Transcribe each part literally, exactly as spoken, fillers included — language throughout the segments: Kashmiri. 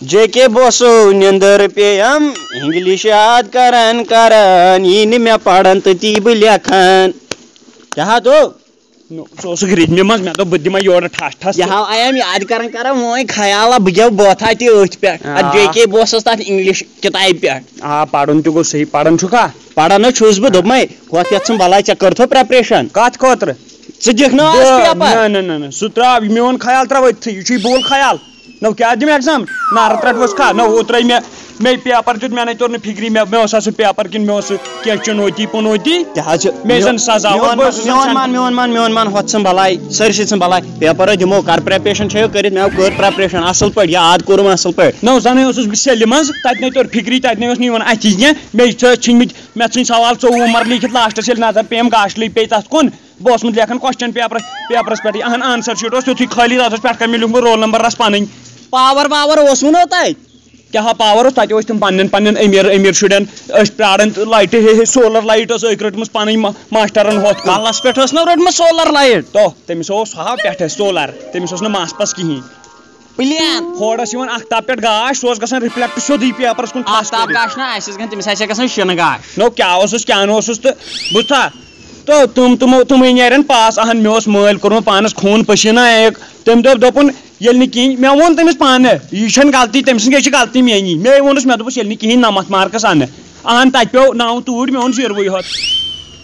جے کے بوسو نِندٕر پیٚیَم، انگلش یاد کران کران یی نہٕ مےٚ پران تہٕ تی بہٕ لیکھان۔ کیٛاہ ہا تو؟ نو، سُہ اوسُکھ رِدمہِ منٛز، مےٚ دوٚپ بہٕ دِمے یورٕ ٹھَس ٹھَس۔ یہِ ہاو آیَم یاد کران کران وۄنۍ خیال، بہٕ گٮ۪و بوتھا تہِ أتھۍ پٮ۪ٹھ۔ اَتھ آ۔ جے کے بوسَس تَتھ انگلش کِتابہِ پٮ۪ٹھ۔ آ، پرُن تہِ گوٚو صحیح، پران چھُکھا؟ پران حظ چھُس بہٕ، دوٚپمَے، ہۄتھ یَتھ ژھٕن بلاے، ژےٚ کٔرتھو preparation۔ کَتھ خٲطرٕ؟ ژٕ دِکھ نہٕ آز بہٕ، paper۔ نہ، نہ، نہ، نہ، سُہ ترٛاو، میون خیال ترٛاو أتھٕے، یہِ چھُے بول خیال۔ نو کیٛاہ دِمہٕ exam؟ نارٕ ترٛٹھ ؤژھ کھا؟ نو اوترَے مےٚ، مے paper دیُت، مےٚ نے توٚر نہٕ فِکری، مےٚ، مےٚ اوس سُہ paper کِنہٕ مےٚ اوس سُہ کینٛہہ چُنوتی پُنوتی؟ کیٛاہ حظ چھِ؟ مےٚ زَن سزا ووت، میون، بہٕ اوسُس میون زَن مان، میون مان، میون مان، ہۄتھ ژھٕن بلاے، سٲرسٕے ژھٕن بلاے۔ Paper حظ دِمو، کر preparation چھےٚ کٔرِتھ، مےٚ کٔر preparation اَصٕل پٲٹھۍ، یاد کوٚرُم اَصٕل پٲٹھۍ۔ نو زَنٕے اوسُس بہٕ سیلہِ منٛز، تَتہِ نے توٚر فِکری، تَتہِ نے اوس نہٕ یِوان اَتھِ کینٛہہ، مےٚ چھِ ژھٕنمٕتۍ، مےٚ ژھٕنۍ سوال ژوٚوُہ مرلہٕ لیکھِتھ، lastس ییٚلہِ نظر پیٚیَم گاشلٕے پیٚیہِ تَتھ کُن۔ بہٕ اوسُس لیکھان question paperس، paperس پٮ۪ٹھٕے، اہن answer sheet اوس تیُتھُے خٲلی، تَتھ اوس پٮ۪ٹھ کَنہِ مےٚ لیوٗکھمُت roll number رَس پَنٕنۍ۔ Power واور اوسوٕ نہ تَتہِ؟ کیٛاہ ہا power اوس، تَتہِ ٲسۍ تِم پنٛنٮ۪ن پنٛنٮ۪ن أمیٖر أمیٖر شُرٮ۪ن، ٲسۍ پرٛاران تہٕ لایٹہِ ہے ہے solar light ٲس أکۍ رٔٹمٕژ پَنٕنۍ ما-، ماسٹَرَن ہۄتھ کُن۔ کَلَس پٮ۪ٹھ ٲس نہ رٔٹمٕژ solar light؟ تو تٔمِس اوس ہا پٮ۪ٹھٕ solar، تٔمِس اوس نہٕ مَس پَس کِہیٖنۍ۔ Plain۔ ہورٕ ٲس یِوان اختاب پٮ۪ٹھ گاش، سُہ اوس گژھان reflect سیوٚدُے paperس کُن خاص آفتاب کٔرِتھ۔ گاش نہ آسٮ۪س کینٛہہ، تٔمِس آسہِ گژھان شِنہٕ گاش۔ نو کیٛاہ اوسُس، کیٛاہ نہٕ اوسُس تہٕ بوٗزتھا؟ تہٕ تِم، تِمو، تِمٕے نیرن pass۔ اہن، مےٚ اوس مٲلۍ کوٚرمُت پانَس خوٗن پسیٖنہ ایک۔ تٔمۍ دوٚپ، دوٚپُن، ییٚلہِ نہٕ کِہیٖنۍ، مےٚ ووٚن تٔمِس پانہٕ، یہِ چھَنہٕ غلطی، تٔمۍ سٕنٛز کیٛاہ چھِ غلطی میٛٲنی؟ مےٚ ووٚنُس، مےٚ دوٚپُس، ییٚلہِ نہٕ کِہیٖنۍ نَمَتھ marks اَنہٕ۔ اہن، تَتہِ پیوٚو نَو توٗرۍ، مےٚ اوٚن زیٖروٕے ہوت۔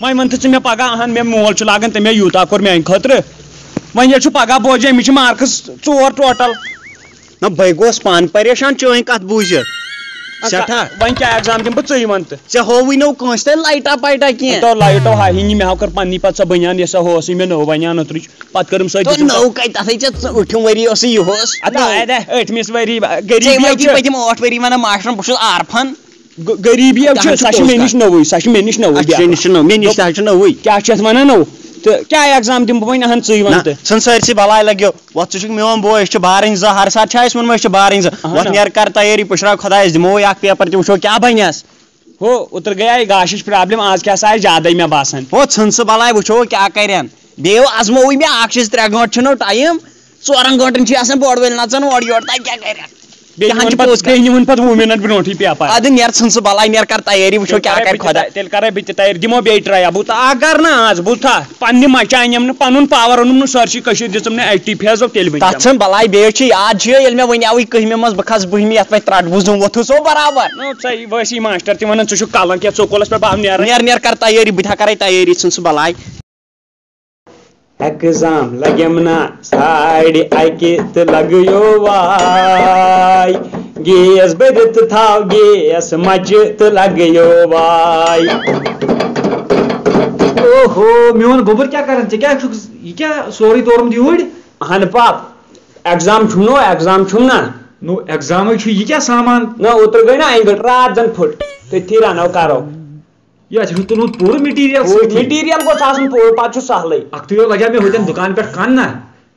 وۄنۍ وَن تہٕ ژٕ مےٚ پگاہ، اہن، مےٚ مول چھُ لاگان، تٔمۍ یوٗتاہ کوٚر میٛانہِ خٲطرٕ۔ وۄنۍ ییٚلہِ چھُ پگاہ بوزِ، أمِس چھِ marks ژور total۔ نہ، بے گوس پان پریشان چٲنۍ کتھ بوٗزِتھ۔ اچھا، سٮ۪ٹھاہ۔ وۄنۍ کیٛاہ exam دِمہٕ بہٕ، ژٕے وَن تہٕ۔ ژےٚ ہووُے نہٕ کٲنٛسہِ تہِ لایٹا پایٹا کینٛہہ۔ تو لایٹو ہا ہِنی، مےٚ ہا کٔر پننی پتہٕ سۄ بٔنیان، یۄس سۄ اوس، یہِ مےٚ نٔو بٔنیان اوترٕچ۔ پتہٕ کٔرٕم سۄ تو أکِس نٔو کتہِ، تتھے ژےٚ ژٕ ٲٹھِم ؤری اوسُے یِہُس۔ ادا، نٔو۔ ادا، ٲٹھمِس ؤری، ژےٚ غریٖبی وۄنۍ چھِ۔ پٔتِم ٲٹھ ؤری ونان ماشٹرن، بہٕ چھُس عارفن۔ غ-، غریٖبی حظ چھِ، سۄ چھِ مےٚ نِش نٔوٕے، سۄ چھِ مےٚ نِش نٔوٕے اچھا، بیاکھ۔ نِش چھِ نٔو، مےٚ نِش تہِ حظ چھِ نٔوٕے۔ کیٛاہ چھِ اَتھ وَنان نٔو؟ تہٕ کیٛاہ exam دِمہٕ بہٕ وۄنۍ؟ اَہَن ژٕے وَن نہ، تہٕ۔ ژھٕن سٲرسٕے بلاے لَگیو۔ وۄتھ، ژٕ چھُکھ میون بوے، أسۍ چھِ بارٕنۍ زٕ، ہر ساتہٕ چھِ اَسہِ ووٚنمُت أسۍ چھِ بارٕنۍ زٕ۔ اَہَن وۄتھ حظ۔ نیر کَر تیٲری، پُشراو خۄدایَس، دِمو وۄنۍ اَکھ paper تہِ، وٕچھو کیٛاہ بَنٮ۪س۔ ہو، اوترٕ گٔیے گاشِچ problem، آز کیٛاہ سا آسہِ زیادَے مےٚ باسان۔ ہو، ژھٕن سُہ بلاے، وٕچھو کیٛاہ کَرن۔ بیٚیہِ آزمووٕے مےٚ اَکھ، چھِ أسۍ ترٛےٚ گٲنٛٹہٕ چھِنو time۔ ژورن گٲنٛٹن چھِ آسان بوٚڑ وٲلۍ نژان اورٕ یورٕ، تتہِ کیٛاہ کرن؟ بیٚیہِ تِہن نِمون چھِ پتہٕ، پوٚز بیٚیہِ نِمون پتہٕ وُہ مِنٹ برونٹھٕے پیپر۔ ادٕ نیر، ژھٕن سُہ بلاے، نیر کر تیٲری، وٕچھو تیٚلہِ کیٛاہ کرے کرِ بہٕ تہِ خۄدا۔ تہِ، تیٚلہِ کرے بہٕ تہِ تیٲری، دِمو بیٚیہِ try۔ بہٕ تہٕ اکھ گرٕ نا آز، بہٕ تھا پننہِ مچہِ انیم نہٕ، پنُن power اوٚنُم نہٕ، سٲرسٕے کٔشیٖر دِژٕم نہٕ ایچ ٹی فیضو، تیٚلہِ ؤنۍ تتھ کیٛاہ؟ ژھٕن بلاے، بیٚیہِ چھِ یاد چھِ، ییٚلہِ مےٚ وٕنہِ آوٕے کٔہمہِ منٛز، بہٕ کھسہٕ بٔہمہِ، یتھ وتہِ ترٛٹھ بوٗزُم ووٚتھُس سو برابر۔ نہ، ژےٚ ٲسی ماسٹر تہِ ونان، ژٕ چھُکھ کلنٛک یتھ سکوٗلس پٮ۪ٹھ، بہٕ ہا نیرٕ۔ نیر، نیر کر تیٲری، بہٕ تہِ ہا کرے تیٲری، ژھٕن سُہ بلاے۔ ایگزام لگیم نا ساڑِ اکہِ تہٕ لگیو واے۔ گیس بٔرِتھ تھاو گیس مچہِ تہٕ لگیو واے۔ اوہو، میون گوٚبُر کیٛاہ کران؟ ژےٚ کیٛاہ چھُکھ، یہِ کیٛاہ سورُے تورمُت یوٗرۍ؟ اہن پاپ، ایگزام چھُم نو، ایگزام چھُم نا۔ نو، ایگزامٕے چھُ، یہِ کیٛاہ سامان؟ نہ، اوترٕ گٔے نا انگٔٹ، راتھ زن پھُٹ، تٔتھی رنو کرو۔ یہِ اَتہِ چھُ تُلمُت پوٗرٕ material پوٗرٕ سۭتی۔ Material گوٚژھ آسُن پوٗرٕ، پَتہٕ چھُ سہلٕے۔ اَکھتُے یوت لَگیٛاو مےٚ ہوٚتٮ۪ن دُکان پٮ۪ٹھ کَن نہ۔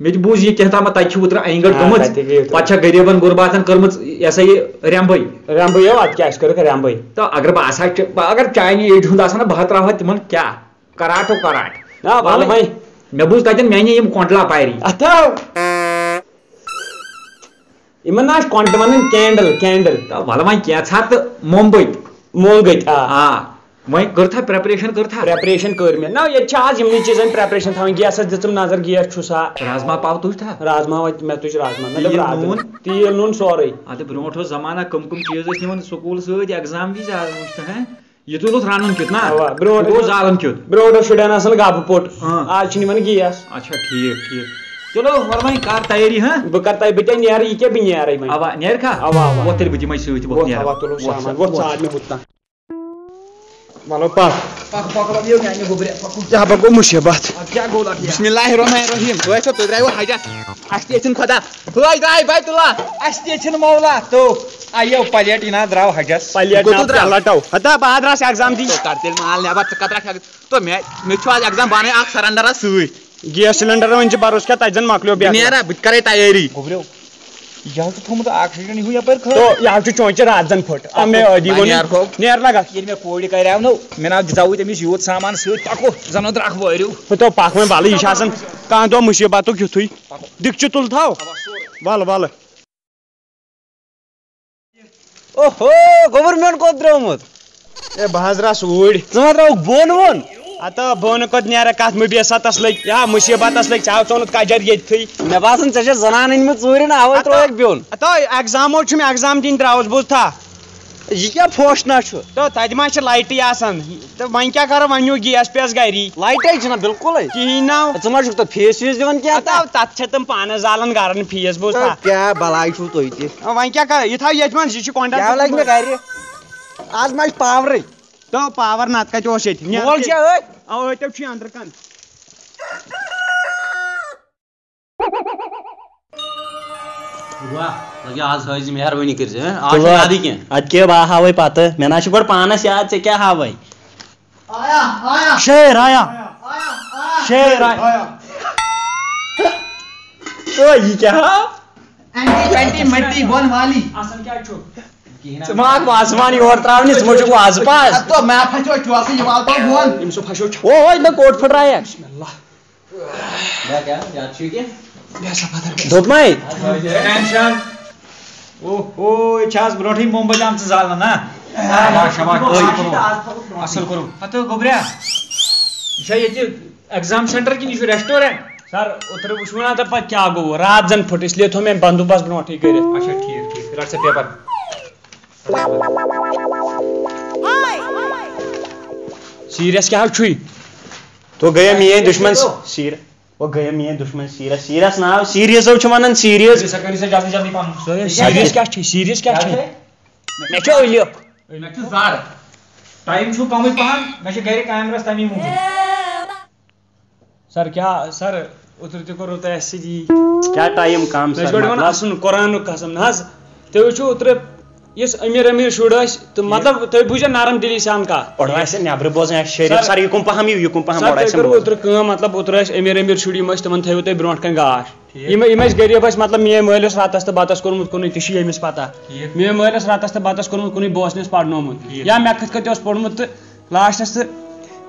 مےٚ تہِ بوٗز یہِ کینٛہہ تامَتھ تَتہِ چھِ اوترٕ اَنہِ گٔٹ آ، گٔمٕژ۔ تَتہِ گٔے اوترٕ۔ پَتہٕ چھےٚ غریٖبَن غُرباتَن کٔرمٕژ یہِ ہسا یہِ رٮ۪مبٕے۔ رٮ۪مبٕے ہو، اَدٕ کیٛاہ اَسہِ کٔرٕکھ رٮ۪مبٕے۔ تہٕ اگر بہٕ آسہٕ ہا چ-، بہٕ اگر چانہِ age ہُنٛد آسہٕ ہا نا، بہٕ ہا ترٛاوٕ ہا تِمَن کیٛاہ؟ کَراٹو کَراٹ۔ نہ، وَلہٕ وَلہٕ۔ وۄنۍ۔ مےٚ بوٗز تَتٮ۪ن میٛانہِ یِم کۄنٛڈلا پارِ۔ اَتھو۔ یِمن نہ آسہِ کۄنٛٹہٕ وَنان candle، candle۔ تہٕ وَلہٕ وۄنۍ کینٛژھا تہٕ مومبٔتۍ۔ مونٛگٕتۍ، آ۔ آ، وۄنۍ کٔرتھا preparation کٔرتھا؟ Preparation کٔر مےٚ۔ نہ، ییٚتہِ چھِ آز یِمنٕے چیٖزن preparation تھاوٕنۍ۔ گیسَس دِژٕم نظر، گیس چھُ سا۔ رازما پاو تُج تھا؟ رازما وۄنۍ مےٚ تُج رازما۔ مےٚ دوٚپ تیٖل رازما۔ نوٗن؟ تیٖل نوٗن سورُے۔ اَدٕ برونٛٹھ اوس زمانہ، کٕم کٕم چیٖز ٲسۍ نِوان سکوٗل سۭتۍ exam وِزِ، آز وٕچھ تہٕ، ہہ؟ یہِ تُل اوس رَنُن کیُتھ نا؟ اَوا، برونٛٹھ یہِ گوٚو زالُن کیُتھ۔ برونٛٹھ اوس شُرٮ۪ن آسان گَبہٕ پوٚٹ۔ ہاں۔ آز چھِنہٕ یِوان گیس۔ اچھا، ٹھیٖک، ٹھیٖک۔ چلو، وَلہٕ وۄنۍ کر تیٲری، ہاں؟ بہٕ کر تیٲری، بہٕ کیٛاہ نیرٕ، یہِ کیٛاہ بہٕ نیرَے وۄنۍ؟ اَوا، نیرِ کھا؟ اَوا، اَوا۔ وۄتھ تیٚلہِ بہٕ دِمَے سۭتۍ، وۄتھ وۄتھ، نیرٕ۔ اَوا، تُلو وۄتھ سامان، سا، وۄتھ وۄتھ۔ ژٕ اَنہِ مےٚ ہُتھ تام۔ وَلو پَکھ۔ پَکھ، پَکھ، لَگیو میٛانہِ گوٚبرِ، پَکُن۔ یہِ ہا پَکو مُشکِل بَتھ۔ اَدٕ کیٛاہ گوٚو، لَگیو؟ بسم اللہ الرحمن الرحیم۔ تُہۍ ٲسِو، تُہۍ درٛایوٕ حجس۔ اَسہِ تہِ ٲسِن خۄدا۔ ہٲے درٛاے بیت اللہ۔ اَسہِ تہِ چھِنہٕ مولا تو۔ آیو پلیٹ یہِ نہ درٛاو حجس۔ پلیٹ کوٚت نہ درٛاو؟ پلیٹو۔ ہتا بہٕ ہا درٛاس ایگزام دِنہِ۔ تو کر تیٚلہِ مال نٮ۪بر، ژٕ کتھ رٹھ؟ تو مےٚ، مےٚ چھُ آز ایگزام، بہٕ اَنَے اکھ سرنڈر سۭتۍ۔ گیس سلینڈر وۄنۍ چھِ بروس کیٛاہ تتہِ زن مۄکلیو بہٕ بیکار۔ نیرا، بہٕ تہِ کرے تیٲری۔ گوٚبریو، یہِ حظ چھُ تھوٚمُت آکسیجن ہیوٗ یپٲرۍ کھٲلِتھ۔ تو یہِ حظ چھُ چونچہِ راتھ زن پھُٹ۔ آ، مےٚ ٲدی بہٕ ووٚن۔ نیرٕ ہو۔ نیر لگا۔ ییٚلہِ مےٚ کورِ کریاونو، مےٚ نہ حظ دِژاوُے تٔمِس یوٗت سامان سۭتۍ، پکو، زنو درٛکھ وٲرِو۔ ہے تو پکھ وۄنۍ، ولہٕ یہِ چھِ آسان کانٛہہ دۄہ مُصیبتُک یُتھُے۔ دِکچہِ تُل تھاو۔ اوا، سورُے۔ ولہٕ، ولہٕ۔ اوہو، گوٚبُر میون کوٚت درٛامُت؟ اے، بہٕ حظ درٛاس اوٗرۍ۔ ژٕ ما درٛاوُکھ بۄن وۄن؟ ہتہٕ بۄن کوٚت نیرٕ کتھ مُبیٖسَتس لٔگۍ، یا مُصیٖبتس لٔگۍ، ژےٚ آو ژوٚنُتھ کجر ییٚتھٕے۔ مےٚ باسان، ژےٚ چھےٚ زنان أنۍمٕژ ژوٗرِ نا، اوے ہتہٕ ترٛووُکھ بیوٚن۔ ہتہٕ ایگزامو چھُ مےٚ ایگزام دِنۍ درٛاوُس، بوٗزتھا؟ یہِ کیٛاہ فوشنا چھُ؟ تہٕ تتہِ ما چھِ لایٹٕے آسان؟ تہٕ وۄنۍ کیٛاہ کرو، وۄنۍ نیوٗ گیس پیس گری۔ لایٹے چھِنہٕ بِلکُلٕے۔ کِہیٖنۍ نو۔ ژٕ ما چھُکھ تَتھ فیس ویس دِوان کینٛہہ؟ ہتہٕ تَتھ چھِ تِم پانس زالان گرن فیس، بوٗزتھا؟ تہٕ کیٛاہ بلاے چھُو تُہۍ تہِ؟ وۄنۍ کیٛاہ کرو، یہِ تھاو ییٚتھۍ منٛز، یہِ چھُ کۄنڈن کیٛاہ تہٕ لگہِ مےٚ گرِ؟ آز ما چھُ پاورٕے۔ تو پاور نتہٕ کتہِ اوس ییٚتہِ؟ نیرٕ مول تیٚلہِ۔ چھا أتھۍ؟ آ، أتھۍ چھُ أنٛدرٕ کن۔ واہ، لگیا آز حٲجی مہربٲنی کٔرۍ زِ، ہہ؟ آز چھُنہٕ تُلہٕ یادٕے کینٛہہ۔ ادٕ کیٛاہ، بہٕ ہاوے پتہٕ، مےٚ نہ چھُ گۄڈٕ پانس یاد، ژےٚ کیٛاہ ہاوے؟ آیا، آیا۔ شیر آیا۔ آیا، آیا۔ شیر آیا۔ آیا۔ او، یہِ کیٛاہ ہاو؟ اینٹی، اینٹی مٹی بۄن والی۔ اصل کیٛاہ چھُ؟ ژٕ ما آکھ وازوان یور ترٛاونہِ، ژٕ ما چھُکھ وازٕ پاز؟ اَدٕ تو مےٚ پھَسیو چوکہٕ، یہِ وال تو بۄن۔ أمۍ سُہ پھَسیو چ-، اوے، مےٚ کوٚٹ پھٕٹرایَکھ۔ بسم اللہ۔ کیٛاہ، کیٛاہ، یاد چھُے کینٛہہ؟ دوٚپمَے۔ ٹینشن۔ او، او، یہِ چھِ آز برونٛٹھٕے مومبٔتۍ آمژٕ زالنہٕ، نا؟ شاباش، شاباش، اصٕل کوٚرُکھ۔ اصٕل کوٚرُکھ۔ ہتہٕ گوٚبریا، یہِ چھا ییٚتہِ ایگزام سینٹر کِنہٕ یہِ چھُ ریسٹورنٹ؟ سر، اوترٕ وٕچھوٕ نا تۄہہِ پتہٕ کیٛاہ گوٚو؟ راتھ زن پھُٹ، اس لیے تھوٚو مےٚ بندوبست برونٛٹھٕے کٔرِتھ۔ اچھا، ٹھیٖک، ٹھیٖک۔ رٹ سا پیپر۔ سیٖریس کیٛاہ حظ چھُے؟ تو گٔیے میٲنۍ دُشمن سیٖر-، وہ گٔیے میٲنۍ دُشمن سیٖریس۔ سیٖریس ناو، سیٖریس حظ چھِ ونان سیٖریس۔ سا کٔرِو سا جلدی جلدی پنُن۔ سیٖریس کیٛاہ چھُے؟ سیٖریس کیٛاہ چھُے؟ مےٚ چھُ ألیُک۔ مےٚ چھُ زر۔ ٹایم چھُ کمٕے پہن، مےٚ چھِ گرِ کامہِ رژھ تمی موٗجوٗب۔ سر، کیٛاہ سر، اوترٕ تہِ کوٚروٕ تۄہہِ اَسہِ سۭتۍ یی؟ کیٛاہ ٹایم کم، تُہۍ چھِو سر، گۄڈٕ وَنان مطلب؟ اَسُن قرآنُک قسم نہ حظ۔ تُہۍ وٕچھِو اوترٕ یُس أمیٖر أمیٖر شُرۍ ٲسۍ، تہٕ مطلب تُہۍ بوٗزِو نرم دِلی سان کَتھ۔ اورٕ آسہِ نٮ۪برٕ بوزان اَسہِ شریٖف۔ سر، سر، یہِ کُن پہم یِیِو، یہِ کُن پہم سر، اورٕ تُہۍ آسہِ کٔرِو بوزان۔ اوترٕ کٲم، مطلب اوترٕ ٲسۍ أمیٖر أمیٖر شُرۍ یِم ٲسۍ، تِمن تھٲیِو تُہۍ برونٛٹھ کَنہِ گاش۔ ٹھیٖک۔ یِم، یِم ٲسۍ غریٖب ٲسۍ، مطلب میٛٲنۍ مٲلۍ اوس راتس تہٕ بتس کوٚرمُت کُنُے، تہِ چھُ ییٚمِس پتہ۔ ٹھیٖک۔ میٛٲنۍ مٲلۍ اوس راتس تہٕ بتس کوٚرمُت کُنُے، بہٕ اوسُس نہٕ پرنومُت۔ ٹھیٖک۔ یا مےٚ کِتھ کٔنۍ اوس پوٚرمُت تہٕ لاسٹس تہٕ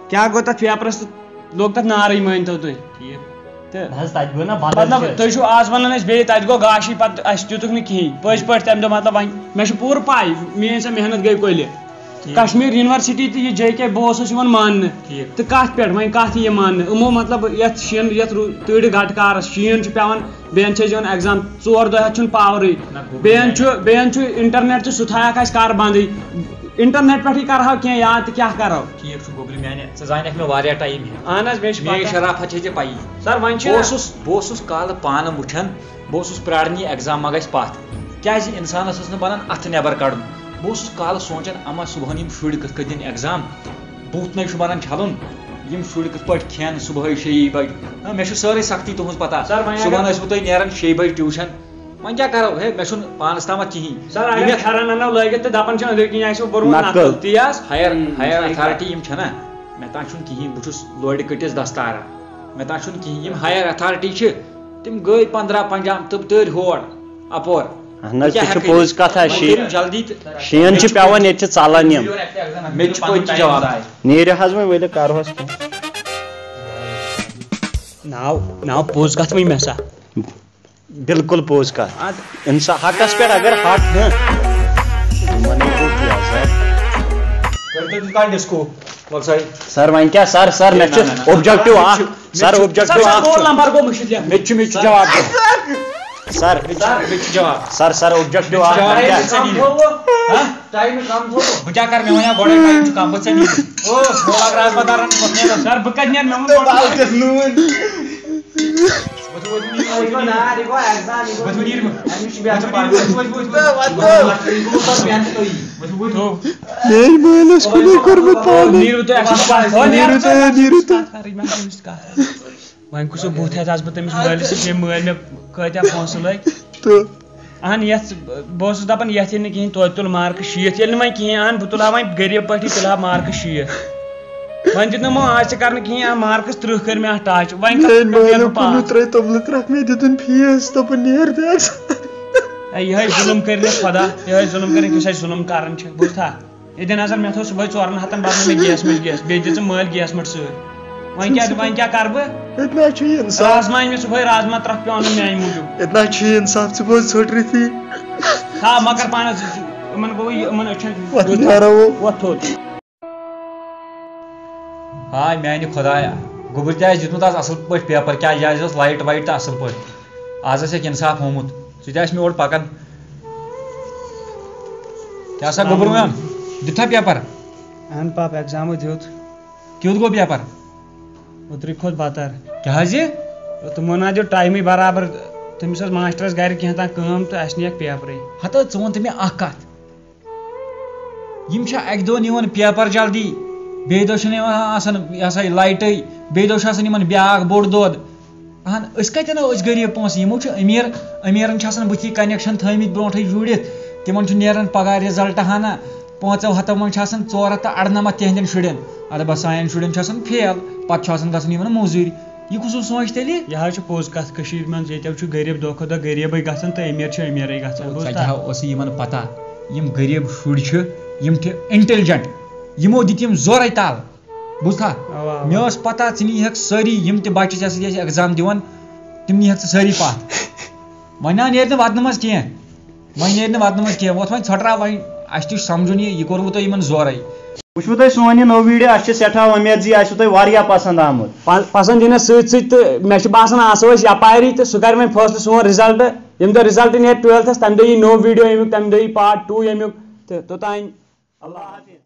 کیٛاہ گوٚو تتھ پیپرس تہٕ لوٚگ تتھ نارٕے، مٲنۍ تو تُہۍ۔ ٹھیٖک۔ تہٕ نہ حظ، تتہِ گوٚو نہ بدل مطلب، چیٖز۔ تُہۍ چھِو آز ونان اَسہِ بیٚیہِ تتہِ گوٚو گاشٕے، پتہٕ اَسہِ دِتُکھ نہٕ کِہیٖنۍ۔ پٔزۍ پٲٹھۍ تمہِ دۄہ، مطلب، وۄنۍ مےٚ چھِ پوٗرٕ پَے، میٛٲنۍ سۄ محنت گٔے کۄلہِ۔ ٹھیٖک۔ کشمیر یونیورسٹی تہٕ یہِ جے کے، بہٕ اوسُس یِوان ماننہٕ۔ ٹھیٖک۔ تہٕ کتھ پٮ۪ٹھ، وۄنۍ کتھ یِیہِ ماننہٕ؟ یِمو، مطلب، یتھ شیٖن، یتھ رو-، تۭرِ گٹہٕ کارس شیٖن چھُ پٮ۪وان، بیٚیہِ چھِ أسۍ دِوان ایگزام، ژور دۄہ ہٮ۪تھ چھُنہٕ پاورٕے۔ نہ، گوٚو بیٚیہِ چھُ، بیٚیہِ چھُ انٹرنیٹ تہِ، سُہ تھایکھ اَسہِ کر بندٕے۔ انٹرنیٹ پٮ۪ٹھٕے کرہاو کینٛہہ یاد تہٕ کیٛاہ کرو؟ ٹھیٖک چھُ گوٚبرِ میانہِ، ژٕ زانکھ مےٚ واریاہ ٹایم ہٮ۪تھ۔ اہن حظ، مےٚ چھِ میٲنۍ پتہ۔ شرافت چھے ژےٚ پَیی۔ سر، وۄنۍ چھِ بہٕ اوسُس، بہٕ اوسُس کالہٕ پانہٕ وٕچھان، بہٕ اوسُس پرٛاران یہِ ایگزام ما گژھِ پَتھ۔ کیٛازِ اِنسانَس ٲس نہٕ بَنان اَتھٕ نٮ۪بر کَڑُن۔ بہٕ اوسُس کالہٕ سونٛچان، اما صُبحن یِم شُرۍ کِتھ کٔنۍ دِن ایگزام، بُتھ نَے چھُ بَنان چھَلُن، یِم شُرۍ کِتھ پٲٹھۍ کھٮ۪ن صُبحٲے شیٚیی بَجہِ۔ ہاں، مےٚ چھِ سٲرٕے سختی تُہٕنٛز پَتہ۔ سر، وۄنۍ اگر صُبحن ٲسوٕ تُہۍ نیران شیٚیہِ بَجہِ ٹیوٗشن، وۄنۍ کیٛاہ کَرو؟ ہے، مےٚ چھُنہٕ پانَس تامَتھ کِہیٖنۍ۔ سر، اگر یِم یَتھ پھٮ۪رن اَنو لٲگِتھ تہٕ دَپان چھِ أنٛدرۍ کِنۍ آسِوٕ پوٚرمُت نقٕل۔ نقٕل، تی حظ۔ ہایَر، ہم، ہایَر صحیح کَتھ۔ اتھارٹی یِم چھَنا، مےٚ تام چھُنہٕ کِہیٖنۍ، بہٕ چھُس لورِ کٔٹِس دستارا، مےٚ تام چھُنہٕ کِہیٖنۍ۔ یِم ہایَر اتھارٹی چھِ، تِم گٔے پنٛداہ پنٛجام تہٕ تٔرۍ ہور اَپور۔ اہن حظ، وۄنۍ کیٛاہ سُہ چھِ ہٮ۪کہٕ پوٚز بہٕ؟ کَتھ حظ، وۄنۍ شیٖن، کٔرِو جلدی تہٕ شیٖن چھِ پٮ۪وان، ییٚتہِ چھِ ژَلان یِم۔ مےٚ تہِ چھُ پٔتۍ کہِ جواب۔ نیٖرِو حظ وۄنۍ، ؤلِو کَرہوس کینٛہہ۔ ناو، ناو پوٚز کَتھ ؤنۍ مےٚ سا؟ بِلکُل پوٚز کَتھ۔ اَدٕ اِنسا-، حقَس پٮ۪ٹھ اگر حق، ہہ۔ یِمَن ہے گوٚو کینٛہہ، سر۔ کٔرۍ تو تیٚلہِ کانٛہہ ڈِسکو، وَل سا۔ سر، وۄنۍ کیٛاہ، سر، سر، مےٚ نہ، چھُ نہ، نہ۔ اوبجیکٹو اکھ، سر، اوبجکٹو سر، اکھ رول چھُ۔ نمبر گوٚو مٔشِتھ لیکھُن۔ مےٚ تہِ چھُ، مےٚ تہِ چھُ جواب دیُن۔ سر، مےٚ تہِ چھُ جواب۔ سر، سر، اوبجیکٹو اکھ، جواب وۄنۍ کیٛاہ؟ کم تھوٚو۔ ہہ؟ ٹایم کم تھوٚو۔ بہٕ کیٛاہ کَرٕ، مےٚ وَنیٛاو گۄڈَے ٹایم چھُ کم، بہٕ ژےٚ نِش۔ او، بہٕ لاگہٕ رازما دارَن منٛز نیرُن۔ سر، بہٕ کَتہِ نیرٕ، مےٚ ووٚن گۄڈَے۔ میٛٲنۍ مٲلۍ اوس کُنُے کوٚرمُت پانہٕ۔ نیٖرِو تُہۍ اَسہِ نِش پانہٕ۔ نیٖرِو تُہۍ، نیٖرِو تُہۍ۔ وۄنۍ کُس بُتھ ہٮ۪تھ آسہٕ بہٕ تٔمِس مٲلِس نِش، ییٚمۍ مٲلۍ مےٚ کۭتیٛاہ پونٛسہٕ لٲگۍ۔ تہٕ اہن، یَتھ، بہٕ اوسُس دَپان، یَتھ ییٚلہِ نہٕ کِہیٖنۍ، توتہِ تُل مارکٕس شیٖتھ، ییٚلہِ نہٕ وۄنۍ کِہیٖنۍ اَن، بہٕ تُلہٕ ہا وۄنۍ غریٖب پٲٹھی، تُلہٕ ہا مارکٕس شیٖٹھ۔ وۄنۍ دیُت نہٕ یِمو آز تہِ کَرنہٕ کِہیٖنۍ، اَن مارکٕس تٕرٛہ کٔرۍ مےٚ اَتھ ٹچ، وۄنۍ کَتھ میٛٲنۍ پٮ۪ٹھ مٲلۍ نیرٕ بہٕ اوٚن کُنوُہ پاس؟ ترٛٲے توٚملہٕ ترٛکھ، مےٚ دیُتُن فیٖس، دوٚپُن نیر بیگ۔ اے، یِہوٚے ظُلُم کٔرِنَس خۄدا، یِہوٚے ظُلُم کٔرِنَس، یُس اَسہِ ظُلُم کَران چھِ، بوٗزتھا؟ ییٚتٮ۪ن ہسا مےٚ تھوٚو صُبحٲے ژورَن ہَتَن بدلہٕ مےٚ گیس مٔجۍ گیس، بیٚیہِ دِژٕم مٲلۍ گیس مٔٹ سۭتۍ۔ وۄنۍ کیٛاہ، وۄنۍ کیٛاہ کَرٕ بہٕ؟ ییٚتہِ نہ حظ چھُ یہِ اِنصاف۔ رازما أنۍ مےٚ صُبحٲے، رازما ترٛکھ پیوٚو اَنُن میٛانہِ موٗجوٗب۔ ییٚتہِ نہ حظ چھُ یہِ اِنصاف، ژٕ بوز ژھوٚٹ رِفی۔ تھاو مۄکر پانَس یِمن گوٚو یہِ، یِمن أچھن وۄتھ نیرو۔ وۄتھ تھوٚد۔ ہاے میانہِ خۄدایا، گوٚبُر تہِ آسہِ دیُتمُت آز اَصٕل پٲٹھۍ پیپر، کیٛازِ آز ٲس لایٹ وایٹ تہٕ اَصٕل پٲٹھۍ۔ آز آسہِ اکھ انصاف ہومُت، سُہ تہِ آسہِ مےٚ اورٕ پکان۔ کیٛاہ سا گوٚبُر میون، دیُتھا پیپر؟ اہن پاپ، ایگزام دیُت۔ کیُتھ گوٚو پیپر؟ اوترٕ کھۄتہٕ بدتر۔ کیٛاہ حظ یہِ؟ تِمو نہ دیُت ٹایمٕے برابر۔ تٔمِس ٲس ماسٹرس گرِ کینٛہہ تام کٲم تہٕ اَسہِ نِیَکھ پیپرٕے۔ ہتہٕ ژٕ وَن تہٕ مےٚ اکھ کتھ، یِم چھا اکہِ دۄہ نِوان پیپر جلدی، بیٚیہِ دۄہ چھُنہٕ یِوان آسان یہِ ہسا یہِ لایٹٕے، بیٚیہِ دۄہ چھُ آسان یِمن بیاکھ بوٚڑ دۄد۔ اہن، أسۍ کتہِ انو أسۍ غریٖب پونٛسہٕ؟ یِمو چھُ أمیٖر، أمیٖرن چھِ آسان بٕتھی کنیکشن تھٲومٕتۍ برونٛٹھٕے جوٗڑِتھ، تِمن چھُ نیران پگاہ رِزلٹ ہنا، پانٛژو ہتو منٛز چھِ آسان ژور ہتھ تہٕ ارنمتھ تِہنٛدٮ۪ن شُرٮ۪ن۔ اَدٕ بس سانٮ۪ن شُرٮ۪ن چھُ آسان فیل، پتہٕ چھُ آسان گژھُن یِمن موٚزوٗرۍ۔ یہِ کُس ہیوٗ سونٛچ تیٚلہِ؟ یہِ حظ چھُ پوٚز کتھ، کٔشیٖر منٛز ییٚتٮ۪و چھُ غریٖب دۄہ کھۄتہٕ دۄہ غریٖبٕے گژھان تہٕ أمیٖر چھِ أمیٖرٕے گژھان، بوٗز ژےٚ تھا؟ کیٛاہ اوس یِمن پتہ؟ یِم غریٖب شُرۍ چھِ، یِم چھِ انٹیلیجنٹ، یِمو دِتۍ یِم زورے تل، بوٗزتھا؟ اوا، اوا۔ مےٚ ٲس پتہ ژٕ نِیہکھ سٲری یِم تہِ بچہِ ژےٚ سۭتۍ ٲسۍ ایگزام دِوان، تِم نِیہکھ ژٕ سٲری پتھ۔ وۄنۍ نا نیرِ نہٕ ودنہٕ منٛز کینٛہہ، وۄنۍ نیرِ نہٕ ودنہٕ منٛز کینٛہہ، وۄتھ وۄنۍ ژھۄٹراو وۄنۍ، اسہِ تہِ چھُ سمجھُن یہِ، یہِ کوٚروٕ تۄہہِ یِمن زورے۔ وٕچھوٕ تۄہہِ سون یہِ نوٚو ویٖڈیو، اَسہِ چھِ سٮ۪ٹھاہ اُمید زِ یہِ آسِوٕ تۄہہِ واریاہ پسنٛد آمُت۔ پ- پسنٛد یِنس سۭتۍ سۭتۍ تہٕ مےٚ چھُ باسان آسو أسۍ یپاری تہٕ سُہ کرِ وۄنۍ فٲصلہٕ سون رِزلٹ۔ ییٚمہِ دۄہ رِزلٹ نیرِ ٹُویلتھس، تمہِ دۄہ یی نوٚو ویٖڈیو امیُک، تمہِ دۄہ یی پارٹ ٹوٗ امیُک۔ تہٕ توٚتام اللہ حافظ۔